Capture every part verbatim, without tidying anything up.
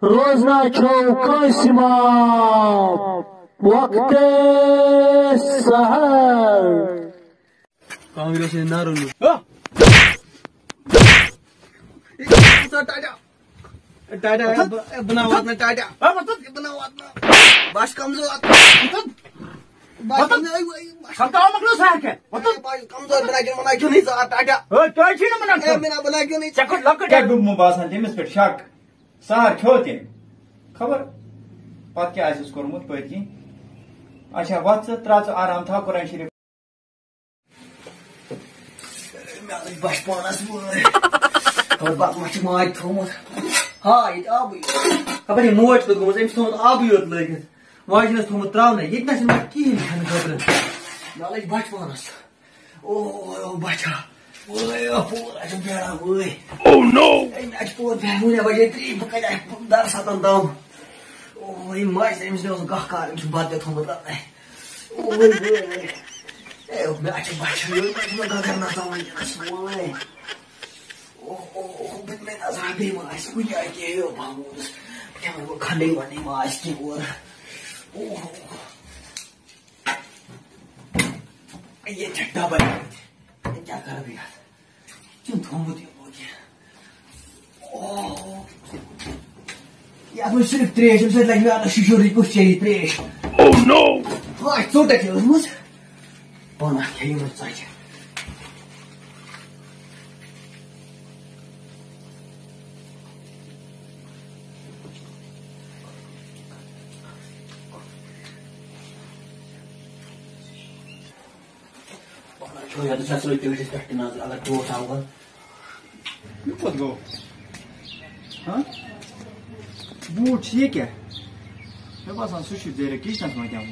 روزنہ چھو کٲنٛسہِ معاف وقتِ سحر۔ کانٛگرِ اوس یہِ نارٕ نیُن۔ ٹاٹا۔ ٹاٹا، وۄتھُن۔ بہٕ، بہٕ نہ واتنہٕ ٹاٹا۔ ہے، وۄتھُن۔ بہٕ نہ واتنہٕ۔ بہٕ چھُس کمزور۔ وۄتھُن۔ بہٕ چھُس وۄتھُن۔ کمزور۔ سر کیٛاہ مۄکلیو سہر کیٛاہ؟ وۄتھُن۔ بہٕ چھُس کمزور، بہٕ نہ کیوں، بہٕ نہ کیوں نہیں زار ٹاٹا۔ ہے، کیٛازِ چھُے نہٕ بنان ہے، کھیوٚن؟ مےٚ نہ بہٕ نہ کیوں نہیں۔ ژےٚ کھوٚت لۄکٕٹ۔ کیٛاہ ڈوٚبمُت باسان تٔمِس پٮ۪ٹھ شک؟ سہر کھیوٚو تٔمۍ۔ خبر پتہٕ کیٛاہ آسٮ۪س کوٚرمُت پٔتۍ کِنۍ۔ اچھا، وۄتھ ژٕ، ترٛاو ژٕ آرام، تھاو قرآن شریٖف۔ مےٚ لٔج بۄچھِ پانَس وٲرۍ۔ خبر بَتہٕ ما چھِ ماجہِ تھوٚومُت۔ ہا، ییٚتہِ آبٕے۔ خبر یہِ موج کوٚت گٔمٕژ، أمۍ چھِ تھوٚومُت آبٕے یوت لٲگِتھ۔ ماجہِ نہ چھِ تھوٚومُت ترٛاونَے۔ ییٚتہِ نہ چھِنہٕ مےٚ کِہیٖنۍ کھٮ۪نہٕ خٲطرٕ۔ مےٚ لٔج بۄچھِ پانَس۔ او، او، او، بَچھا۔ وٲے، او، پوٗرٕ اَتہِ چھُم پھیران، وٲے۔ Oh no! اے، مےٚ چھِ پوٗرٕ پھیران، وُنہِ بَجے ترٛےٚ، بہٕ کَتہِ اَتہِ دَرٕ سَتَن تام؟ او، یہِ ماجہِ، أمِس نہٕ اوس کانٛہہ کار، أمِس چھُ بَتہٕ تہِ تھوٚمُت رَننَے۔ اوے، اوے، اوے۔ اے، مےٚ چھِ بَچھِ، یہِ چھُ مےٚ گَگَر نَژان وٕنکیٚنَس۔ اوے۔ اوہ، اوہ، اوہ، بہٕ تہِ نَے نَظرا بیٚیہِ ما آسہِ کُنہِ جایہِ کینٛہہ، یہِ باموٗدَس۔ بہٕ کیٛاہ وَنہٕ، بہٕ کھَنٛڈٕے وَنٕے ما آسہِ کینٛہہ اورٕ۔ اوہ، اوہ، اوہ۔ ییٚتہِ چھِ ڈَبَے یوت۔ یہِ کیٛاہ کَرٕ بہٕ یَتھ؟ چھُنہٕ تھوٚمُت یہِ لوگ یہِ۔ اوہ۔ یَتھ منٛز صرف ترٛیش، اَمہِ سۭتۍ لَگہِ مےٚ اَتھ شِشُرٕے، کُس چیٚیہِ ترٛیش؟ Oh no! ہاے، ژوٚٹ اَتہِ ٲسمٕژ۔ پانہٕ اَتھ کھیٚیہِ یِمَن ژۄچہِ۔ چھو یَتَس چھا سۭتۍ ٹٲٹھِس پٮ۪ٹھ تہِ نظر، اگر ٹوٹھ آو گۄڈٕ۔ یہِ کوٚت گوٚو؟ ہاں؟ بوٗٹھ چھُ یہِ کیٛاہ؟ مےٚ باسان سُہ چھُ زیرِ کِچنَس منٛز کیٛاہ؟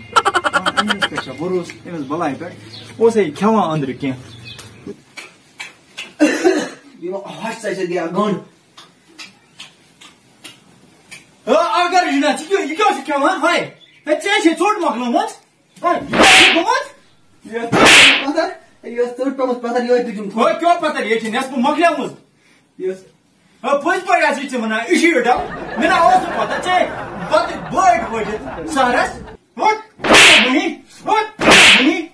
آ، أمِس پٮ۪ٹھ چھا بروسہٕ؟ أمِس بَلایہِ پٮ۪ٹھ۔ اوس ہے کھٮ۪وان أنٛدرٕ کینٛہہ۔ یہِ ما ہۄچھ ژَلہِ سۭتۍ گٔیہ گٔنٛڈ۔ آ، اگر یہِ نہ، ژٕ کیٛاہ، یہِ کیٛاہ چھُ کھٮ۪وان؟ ہاے، ہے، ژےٚ چھے ژوٚٹ مۄکلٲومٕژ۔ ہے، یہِ کیٛاہ چھُ گوٚمُت؟ یہِ ٲس ژٔٹ پیٚمٕژ پَتھر، یہِ ٲس ژٔٹ پیٚمٕژ پَتھر، یِہوٚے تُجُم تھوٚد۔ ہے، کیٛاہ پَتھر؟ یہِ چھِ نٮ۪صفہٕ مۄکلیمٕژ۔ یہِ ٲس۔ ہے، پٔزۍ پٲٹھۍ آسہِ یہِ ژےٚ وَنان، یہِ چھُ یہِ ڈَب۔ مےٚ نہ اوس نہٕ پَتہ، ژےٚ بَتہٕ بٲٹۍ وٲٹِتھ سَہرَس۔ ووٚتھ، وُنی، ووٚتھ، وُنی۔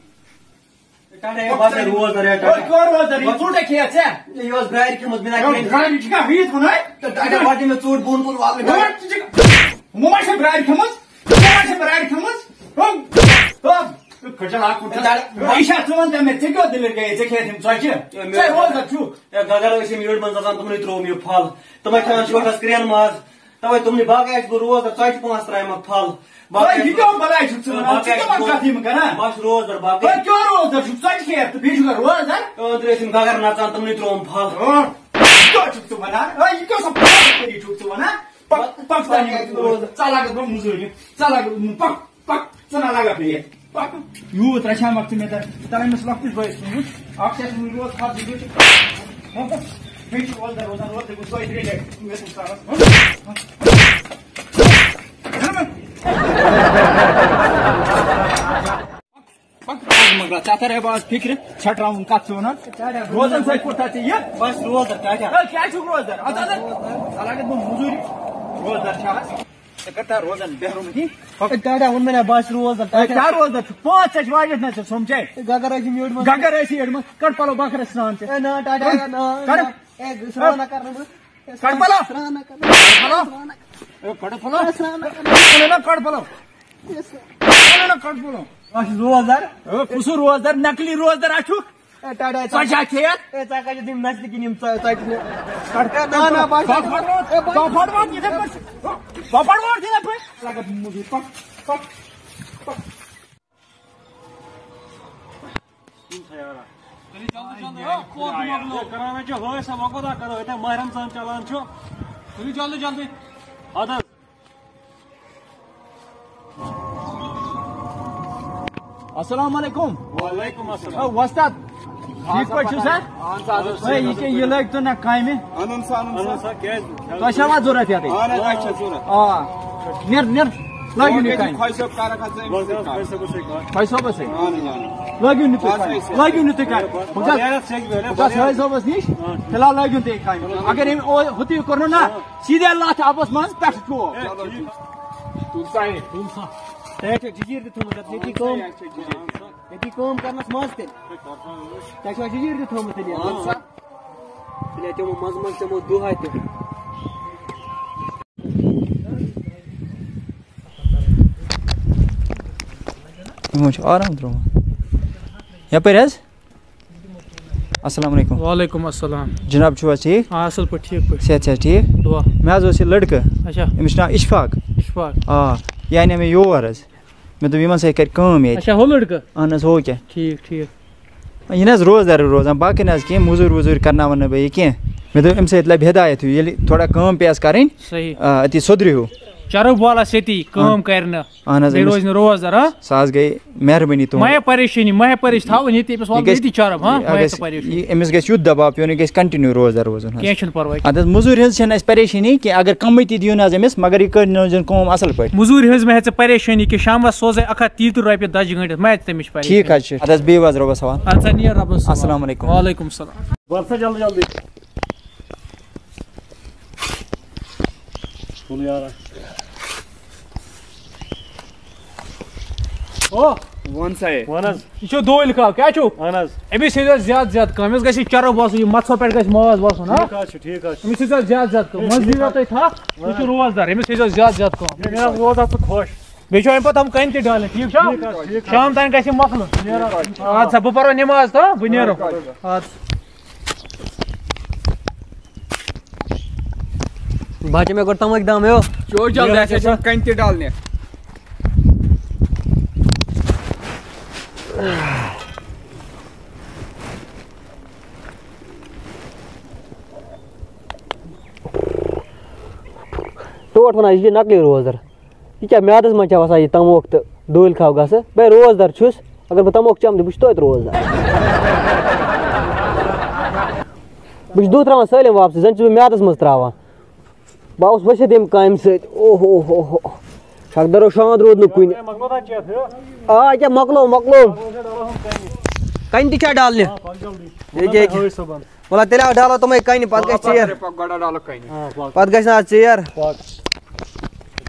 ٹاٹا، ہے، بَس، ہے، روزدَر، ہے، ٹاٹا۔ ہے، کیٛاہ روزدَر؟ یہِ ژوٚٹ ہے کھیٚیَتھ ژےٚ؟ یہِ ٲس برٛارِ کھیٚمٕژ، مےٚ نہ ہے، کھیٚیَن۔ برٛارِ چھِ کانٛہہ ہُیِتھ وَنان؟ تہٕ ٹاٹا، گۄڈٕ دِ مےٚ ژوٚٹ بۄن کُن والنہٕ۔ ہے، ژٕ چھِ، وۄنۍ ما چھےٚ برٛارِ کھیٚمٕژ؟ ژےٚ ما چھےٚ برٛارِ کھٔمٕژ؟ ہُم، ہُم۔ کھٔٹِل اکھ کُٹھِل۔ یہِ چھا ژٕ وَن تہٕ مےٚ، ژےٚ کیٛاہ دٔلیٖل گٔیے؟ ژےٚ کھیٚیَتھ یِم ژۄچہِ؟ ہے، مےٚ ژےٚ روزدَر چھُ۔ ہے، گگر ٲسۍ یِم یٔڈ منٛز آسان، تِمنٕے ترٛوو مےٚ یہِ پھل۔ تِمَے کھٮ۪وان چھِ وَٹھَس کرٛٮ۪ن ماز۔ تَوَے تِمنٕے باقٕے آسہِ بہٕ روزدَر، ژۄچہِ پانٛژھ ترٛایہِ مَکھ پھل۔ باقٕے ہے، یہِ کیٛاہ بَلاے چھُکھ ژٕ وَنان؟ باقٕے ژٕ کیٛاہ آسہِ وَنان کَتھ یِم کَران؟ بَس روزدَر، باقٕے۔ ہے، کیٛاہ روزدَر چھُکھ؟ ژۄچہِ کھیٚیَتھ تہٕ بیٚیہِ چھُکھ روزدَر؟ أنٛدرٕ ٲسۍ یِم گگر نَژان، تِمنٕے ترٛووُم پھل۔ ہاں، یہِ کیٛاہ چھُکھ ژٕ وَنان؟ ہے، یہِ کیٛاہ سا پھل کٔرِتھ چھُکھ ژٕ وَنان؟ پَک، پَک، ژٕ اَن یہِ روزدَر۔ ژٕ لَگَکھ مےٚ مٔزوٗرِ۔ ژٕ لَگَکھ، پَک، پَک، ژٕ نہ لَگَکھ مےٚ یہِ۔ پَک، یوٗت رَچھان وقتہٕ مےٚ تَتھ، تَلہٕ أمِس لۄکٹِس بٲیِس سُنٛد۔ اَکھ چھِ اَسہِ وٕنہِ روز خاص زٕ دۄہ چھِ۔ ہُہ، ہُہ، بیٚیہِ چھِ روزدَر روزان، روزدَر گوٚو دۄیہِ ترٛیٚیہِ لَٹہِ۔ مےٚ سُنٛد سالَس۔ ہُہ، ہُہ۔ پَک، پَک، مَکلا، ژےٚ تَرے بہٕ آز فِکرِ، ژھۄٹراوُن کَتھ ژٕ وَنان۔ روزان سۭتۍ کوٚر تَتہِ یہِ۔ بَس روزدَر، ٹاٹا۔ ہے، کیٛاہ چھُکھ روزدَر؟ اَتھ ہَسا، ژٕ لَگَکھ بہٕ مٔزوٗرِ۔ روزدَر چھِ آز۔ ژےٚ کَتہِ روزان بیروٗم کِنۍ؟ ہے، ٹاٹا ووٚن مےٚ نا، بہٕ آسہٕ روزدَر، ہے، ٹاٹا۔ کیٛاہ روزدَر چھُکھ؟ پانٛژھ ژےٚ چھِ واجٮ۪تھ نہ ژےٚ سوٚم چے۔ ہے، گگر ٲسِم یٔڈ منٛز۔ گگر ٲسی یٔڈ منٛز۔ کَڑ پَلو بَکرَس سرٛان ژےٚ۔ ہے، نا، ٹاٹا، کَڑ۔ نا، کَڑ۔ نا۔ ہے، سرٛان نہ کَرنہٕ بہٕ۔ ہے، کَڑ پَلو۔ سرٛان نہ کَرنہٕ بہٕ۔ کَڑ پَلو۔ سرٛان نہ۔ ہے، کَڑ پَلو۔ ہے، سرٛان نہ کَرنہٕ بہٕ۔ ہے، نہ، کَڑ پَلو۔ ہے، سرٛان۔ ہے، نہ، کَڑ پَلو۔ اَتھ چھُ روزدَر۔ ہے، کُس روزدَر؟ نقلی روزدَر اَتھ چھُکھ۔ ہے، ٹاٹا، ژۄچہِ ہا کھیٚیَتھ۔ ہے، ژٕ کَتہِ دِم نَس تہِ کِنۍ یِم ژۄ-، ژۄچہِ مےٚ؟ کَڑ۔ ہے، نہ، نہ، بَس۔ بَفَٹ ووت، ہے، بَس۔ بَفَٹ ووت یِتھَے پٲٹھۍ۔ بَفَٹ ووت یِتھَے پٲٹھۍ۔ لَگَتھ موٚزوٗرۍ، پَک، پَک، پَک۔ تُلِو جلدی، جلدی، ہو، کوٹ مۄکلو۔ ہے، کَران حظ چھِ ہٲے سا، وۄنۍ کوٗتاہ کَرو؟ ییٚتہِ ماہِ رمضان چَلان چھُ۔ تُلِو جلدی، جلدی۔ اَدٕ حظ۔ السلام علیکم۔ وعلیکم السلام۔ او، وۄستاد، ٹھیٖک پٲٹھۍ چھِو سا؟ اَہَن سا، اَہَن سا۔ ہے، یہِ کیٛاہ، یہِ لٲگۍ تو نہ کامہِ؟ اَنُن سا، اَنُن سا۔ اَہَن سا، کیٛازِ؟ تۄہہِ چھا وۄنۍ ضوٚرَتھ یَتٕے؟ اَہَن حظ، اَسہِ چھےٚ ضوٚرَتھ۔ آ، نیر، نیر۔ لٲگِو نہٕ کامہِ۔ خۄش صٲب کرکھ حظ ژٕ أمِس سۭتۍ کَتھ۔ خۄش صٲبَس سۭتۍ۔ اَہَن حظ، اَہَن حظ۔ لٲگِو نہٕ تُہۍ بَس کامہِ۔ وٕے سۭتۍ۔ لٲگِو نہٕ تُہۍ کامہِ۔ بہٕ گژھٕ، بہٕ گژھٕ حٲج صٲبَس نِش۔ فِلحال لٲگِو تُہۍ کامہِ۔ اگر أمۍ او-، ہُتُے کوٚرنو نا، سیٖدھے لَتھ آبَس منٛز پٮ۪ٹھٕ ٹھوک۔ تُل سا یہِ۔ تُل سا۔ تۄہہِ چھو جِجیٖر تہِ تھوٚمُت اَتھ ییٚتی کٲم۔ ییٚتی کٲم کَرنَس منٛز تیٚلہِ۔ تۄہہِ چھو جِجیٖر تہِ تھوٚمُت تیٚلہِ یَتھ؟ تیٚلہِ تِمو منٛزٕ منٛزٕ تِمو دۄہَے تہِ۔ یِمو چھُ آرام ترٛوومُت۔ یَپٲرۍ حظ؟ السلام علیکم۔ وعلیکم السلام۔ جناب چھُو حظ ٹھیٖک؟ آ، اَصٕل پٲٹھۍ، ٹھیٖک پٲٹھۍ۔ صحت چھا ٹھیٖک؟ دُعا۔ مےٚ حظ اوس یہِ لٔڑکہٕ۔ اچھا۔ أمِس چھُ ناو اِشفاق۔ اِشفاق۔ آ، یہِ اَنیٛاو مےٚ یور حظ۔ مےٚ دوٚپ یِمَن سۭتۍ کَرِ کٲم ییٚتہِ۔ اچھا، ہُہ لٔڑکہٕ؟ اَہَن حظ، ہُہ کیٛاہ؟ ٹھیٖک، ٹھیٖک۔ یہِ نہ حظ روزدَر روزان، باقٕے نہ حظ کینٛہہ، مٔزوٗرۍ ؤزوٗرۍ کَرناوَن نہٕ بہٕ یہِ کینٛہہ۔ مےٚ دوٚپ أمِس سۭتۍ لَبہِ ہِدایت ہیوٗ، ییٚلہِ تھوڑا کٲم پیٚیَس کَرٕنۍ، صحیح۔ آ، أتی سُدھرِ ہیوٗ۔ چرب والَس ییٚتی کٲم اَہَن۔ کَرِ نہٕ۔ اَہَن حظ، بیٚیہِ أمِس روزِ نہٕ روزدَر، ہا؟ سُہ حظ گٔے مہربٲنی تُہٕنٛز۔ مہ ہےٚ پریشٲنی، مہ ہےٚ پریش-، تھاوُن ییٚتی أمِس یہِ وَلہٕ گژھِ، ییٚتی چرب، ہا؟ یہِ مہ ہےٚ گژھِ، ژٕ پریشٲنی۔ یہِ، أمِس گژھِ یُتھ دَباو پیوٚن، یہِ گژھِ continue روزدَر روزُن حظ۔ کینٛہہ چھُنہٕ پَرواے۔ اَدٕ حظ، مٔزوٗرۍ ہٕنٛز چھَنہٕ اَسہِ پریشٲنی کینٛہہ، اگر کَمٕے تہِ دِیِو نہ حظ أمِس، مگر یہِ کٔرۍنٲوزٮ۪ن کٲم اَصٕل پٲٹھۍ۔ مٔزوٗرۍ ہٕنٛز مہ ہےٚ ژٕ پریشٲنی کینٛہہ، شامَس سوزَے اَکھ ہَتھ تیٖتٕرٛ رۄپیہِ دَجہِ گٲنٛٹِس، مہ ہےٚ ژٕ تَمِچ پریشٲنی۔ ٹھیٖک حظ چھُ، اَدٕ حظ، بِہِو حظ رۄبَس حوالہٕ۔ اَدٕ سا نیر رۄبَس حوالہٕ۔ السلام علیکم۔ وعلیکم السلام۔ وَل سا جلدی جلدی۔ تُل یارا۔ او۔ وَن سا ہے۔ وَن حظ۔ یہِ چھُ دوٗلۍ کھاو، کیٛاہ چھُو؟ اَہَن حظ۔ أمِس ہیٚیہِ زیادٕ زیادٕ کٲم، أمِس گژھِ یہِ چرٕب وَسُن، یہِ مَژھو پٮ۪ٹھ گژھِ ماز وَسُن، ہا؟ ٹھیٖک حظ چھُ، ٹھیٖک حظ چھُ۔ أمِس ہیٚیہِ زیادٕ زیادٕ کٲم، منٛز دِیِو تُہۍ تھَپھ، یہِ چھُ روزدار، أمِس ہیٚیہِ زیادٕ زیادٕ کٲم۔ ہے، مےٚ حظ روز اَتھ ژٕ خۄش۔ بیٚیہِ چھُ اَمہِ پَتہٕ ہُم کَنہِ تہِ ڈالٕنۍ، ٹھیٖک چھا؟ ٹھیٖک حظ، ٹھیٖک حظ۔ شام تام گژھِ یہِ مۄکلُن۔ ٹھیٖک حظ، ٹھیٖک حظ۔ اَدٕ سا، بہٕ پَرو نٮ۪ماز تہٕ بہٕ نیرو۔ اَدٕ سا۔ بچہِ مےٚ کوٚر تَمٲکۍ دام ہیوٚو۔ چیو جلدی، اَسہِ چھِ یِم کَنہِ تہِ ڈالنہِ۔ ٹوٹھ وَنان، یہِ چھِ نقلی روزدَر۔ یہِ کیٛاہ میٛادَس منٛز چھا وَسان یہِ تَموکھ تہٕ ڈوٗلۍ کھاو گژھٕ؟ بہٕ ہے روزدَر چھُس، اگر بہٕ تَموکھ چَمہٕ تہٕ بہٕ چھُس توتہِ روزدَر۔ بہٕ چھُس دُہ ترٛاوان سٲلِم واپسٕے، زَن چھُس بہٕ میٛادَس منٛز ترٛاوان۔ بہٕ آوُس ؤسِتھ ییٚمہِ کامہِ سۭتۍ۔ اوہ، اوہ، اوہ، اوہ۔ چھَکھ دَرو شانٛد روٗد نہٕ کُنہِ۔ آ، ییٚکیٛاہ مۄکلو، مۄکلو۔ کَنہِ تہِ چھا ڈالنہِ؟ ییٚکیٛاہ، ییٚکیٛاہ۔ وَلہٕ تیٚلہِ آو ڈالو تِمَے کَنہِ، پَتہٕ گژھِ ژیر۔ پَکھ گۄڈٕ ڈالو کَنہِ۔ آ، پَکھ۔ پَتہٕ گژھِ نہٕ آز ژیر۔ پَکھ۔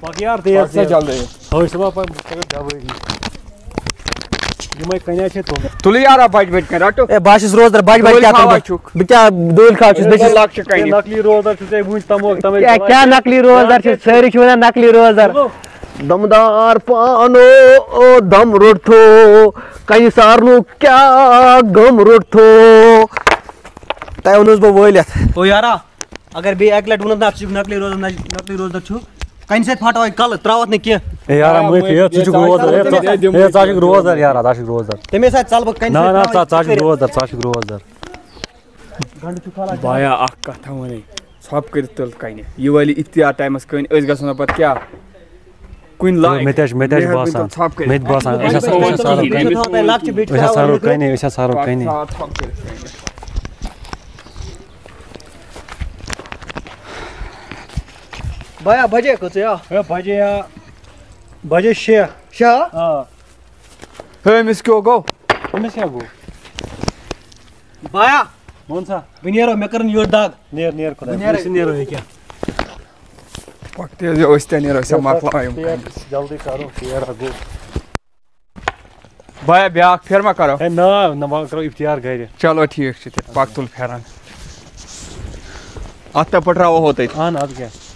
پَکھ یار، تیز، پَکھ سا تیز۔ جلدی۔ ہٲوۍ صُبح پَتہٕ کَرو ڈَبہٕ أتی۔ یِمَے کَنہِ چھِ تُلٕنۍ۔ تُلِو یارا، بَجہِ بَجہِ کَنہِ رَٹو۔ اے، بہٕ ہا چھُس روزدَر، بَجہِ بَجہِ ڈوٗلۍ کیٛاہ کَرٕ کھاوا بہٕ؟ چھُکھ؟ بہٕ کیٛاہ ڈوٗلۍ کھاو چھُس؟ بہٕ چھُس لۄکچہِ کَنہِ۔ نقلی روزدَر چھُ ژےٚ وٕنہِ تَموکھ، تَمے کیٛاہ، کَران۔ کیٛاہ نقلی روزدَر چھِ؟ سٲری چھِ وَنان نقلی روزدَر۔ چلو۔ دمدار پانو، او دم روٚٹھو، کَنہِ سارنُک کیٛاہ غم روٚٹھو۔ تۄہہِ ووٚنُس بہٕ وٲلِتھ۔ او یارا، اگر بیٚیہِ اَکہِ لَٹہِ ووٚنُتھ نا، ژٕ چھُکھ نقلی روزدَر، نقلی روزدَر چھُکھ، کَنہِ سۭتۍ پھاٹاوَے کَلہٕ، ترٛاوَتھ نہٕ کینٛہہ۔ اے یارا، مٲفی، ہے، ژٕ چھُکھ روزدَر، ہے، ژٕ، ہے، ژٕ ہا چھُکھ روزدَر یارا، ژٕ ہا چھُکھ روزدَر۔ تَمے ساتہٕ ژَلہٕ بہٕ کَنہِ نہ، سۭتۍ نہ، ترٛاوَتھ ژٕ، ژٕ ہا چھُکھ روزدَر، ژٕ ہا چھُکھ روزدَر۔ گنڈٕ چھُ کھالان۔ بایا، اَکھ کَتھا وَنے، ژھۄپہٕ کٔرِتھ تُل کَنہِ۔ یہِ وٲلۍ اِفتِیار ٹایمَس کٔنۍ، أسۍ گژھو نہٕ پَتہٕ کیٛاہ؟ کُنہِ لایق۔ مےٚ تہِ حظ چھُ، مےٚ تہِ حظ چھُ مہربٲنی باسان، کٔرِتھ ژھۄپہٕ کٔرِتھ۔ مےٚ تہِ باسان، أسۍ ہسا، أسۍ ہسا سارو کَنہِ۔ أسۍ ہسا سارو کَنہِ، أسۍ ہسا سارو کَنہِ۔ ژھۄپہٕ کٔرِتھ کَنہِ۔ بایا، بجے کٔژٕے آ؟ ہے، بجے آ، بجے شےٚ۔ شےٚ آ؟ آ۔ ہے، أمِس کیٛاہ گوٚو؟ أمِس کیٛاہ گوٚو؟ بایا۔ وَن سا۔ بہٕ نیرو، مےٚ کٔرٕن یٔڈ دگ۔ نیر، نیر خۄداے۔ بہٕ نیرٕ۔ أسۍ نیرو ییٚکیٛاہ۔ پَک تیز، یہِ أسۍ تہِ نیرو، أسۍ ہا مۄکلاوو یِم تیز، کامہِ۔ جلدی کرو، ژیر ہا گوٚو۔ بایا، بیٛاکھ پھِر ما کرو؟ ہے نا، نہ، وۄنۍ کرو اِفتِیار گرِ۔ چلو ٹھیٖک چھُ تیٚلہِ، پَک تُل پھِران۔ اَتھ تہِ پٔٹھراوو ہوٚتَتھ۔ اَہَن، اَدٕ کیٛاہ۔